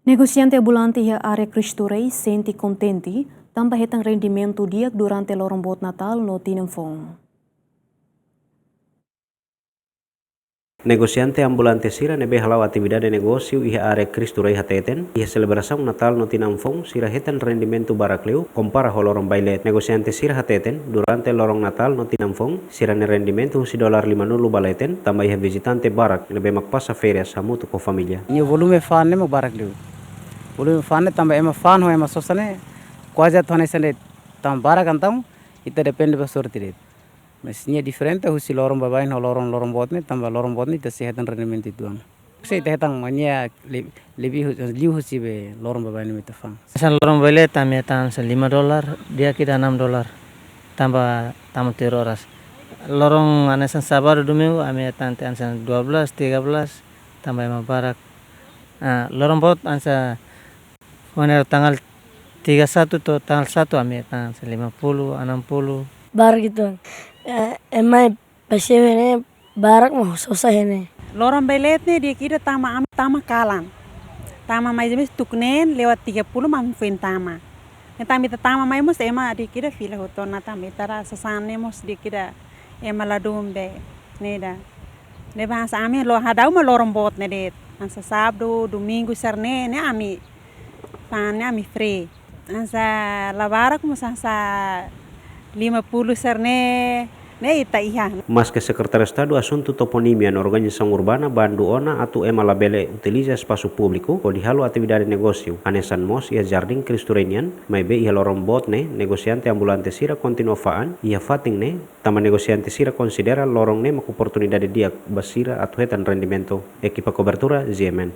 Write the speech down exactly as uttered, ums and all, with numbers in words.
Negosiante ambulante iha área Cristo Rei sente kontente tanba hetan rendimentu di'ak durante loron boot Natal no tinan foun. Negosiante ambulante sira ne'ebé hala'o atividade negósiu iha área Cristo Rei hateten, iha selebrasaun Natal no tinan foun sira hetan rendimentu barak liu kompara ho loron baileet. Negosiante sira hateten, durante loron Natal no tinan foun, sira-nia rendimentu husi dolar limanulu ba leten, tanba iha vizitante barak ne'ebé mak pasa férias hamutuk ho família. Nia volume fa'an ne'e mak barak liu. Volume fa'an ne'e tanba ema fa'an ho ema sosa ne'e kuaze atu hanesan de'it. Tanba barak entaun ita depende ba sorte de'it. Mas nia diferente husi loron baibain ho loron, loron boot ne'e, tanba loron boot ne'e ita sei hetan rendimentu uitoan. Sei ita hetan mak nia le-, lebih hu-, liu husi be loron baibain ne'e ita fa'an. Hanesan loron baileet ami hetan hanesan lima dolar, di'ak ida enam dolar. Tanba tama tuir oras. Loron hanesan sábadu, domingu ami hetan tiha hanesan dua belas, tiga belas, tanba ema barak. Ah, loron boot hanesan Wanera tanggal tiga satu to'o tanggal satu ami hetan hanesan lima puluh, enam puluh. Barak uitoan. Eh, ema passeio ne'e barak mak sosa ne'e. Loron baileet ne'e di'ak ida tama ami tama kalan. Tama mai jam tuku neen lewat tiga puluh mak ami foin tama. Ne'e tanba ita tama mai mós ema di'ak ida fila hotu ona tanba ita rasa sasán ne'e mós di'ak ida ema ladún be. Ne'e ida. Ne'ebé hanesan ami lo hadau mak loron boot ne'e de'it. Hanesan sábadu, domingu sira-ne'e, ne'e ami fa'an ne'e ami free. Hanesan la barak mós hanesan lima puluh sira-ne'e, ne'e ita iha. Maske Sekretáriu Estadu Asuntu Toponímia no Organizasaun Urbana bandu ona atu ema labele utiliza espasu públiku hodi halo atividade negósiu, hanesan mós iha Jardín Cristo Rei nian, maibé iha loron boot ne'e negosiante ambulante sira kontinua fa'an iha fatin ne'e, tanba negosiante sira konsidera loron ne'e mak oportunidade di'ak ba sira atu hetan rendimentu. Ekipa kobertura, G M N.